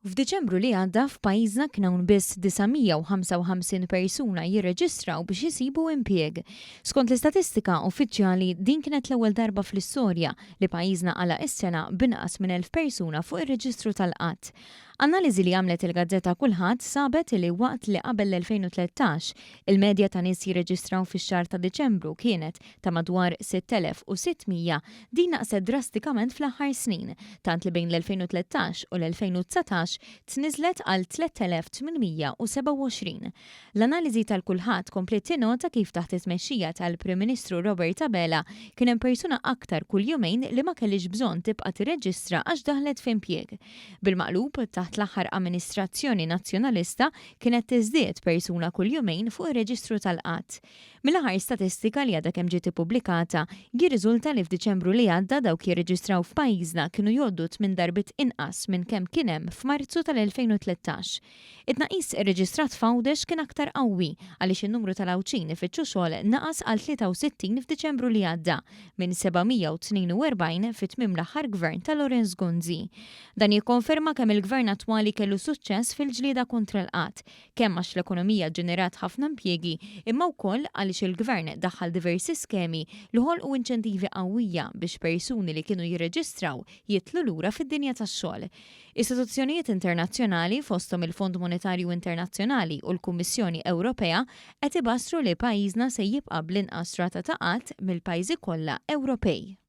F'Diċembru li għadda f'pajjiżna kien hawn biss 955 persuna jirreġistraw biex isibu impjieg. Skont l-istatistika uffiċjali din kienet l-ewwel darba fl-istorja li pajjiżna għalaq is-sena b'inqas minn 1,000 persuna fuq ir-reġistru tal-qgħad. Analiżi li għamlet il-gazzetta Kullħadd sabet li waqt li qabel l-2013 il-medja ta' nies jirreġistraw fix-xahar ta' Diċembru kienet ta' madwar 6,600, din naqset drastikament fl-aħħar snin, tant li bejn l-2013 u l-2019 tniżlet għal 3,827. L-analiżi tal-Kullħadd kompliet tinnota kif taħt it-tmexxija tal-Prim Ministru Robert Abela kien hemm persuna aktar kull jumejn li ma kellhiex bżonn tibqa' tirreġistra għax daħlet f'impjieg. Bil-maqlub, taħt l-aħħar amministrazzjoni Nazzjonalista kienet tiżdied persuna kull jumejn fuq ir-reġistru tal-qgħad. Mill-aħħar statistika li għadha kemm ġiet ippubblikata, jirriżulta li f'Diċembru li għadda dawk jirreġistraw f'pajjiżna kienu jgħoddu tminn darbiet inqas minn kemm kien hemm f'Marzu tal-2013. It-tnaqqis irreġistrat f'Għawdex kien aktar qawwi għaliex in-numru tal-Għawdxin ifittxu xogħol naqas għal 63 f'Diċembru li għadda minn 742 fi tmiem l-aħħar gvern ta' Lawrence Gonzi. Dan jikkonferma kemm il-gvern attwali kellu suċċess fil-ġlieda kontra l-qgħad, kemm għax l-ekonomija ġġenerat ħafna impjiegi imma wkoll għaliex il-Gvern daħħal diversi skemi li ħolqu inċentivi qawwija biex persuni li kienu jirreġistraw jidħlu lura fid-dinja tax-xogħol. Istituzzjonijiet internazzjonali, fosthom il-Fond Monetarju Internazzjonali u l-Kummissjoni Ewropea, qed ibassru li pajjiżna se jibqa' bl-inqas rata ta' qgħad mill-pajjiżi kollha Ewropej.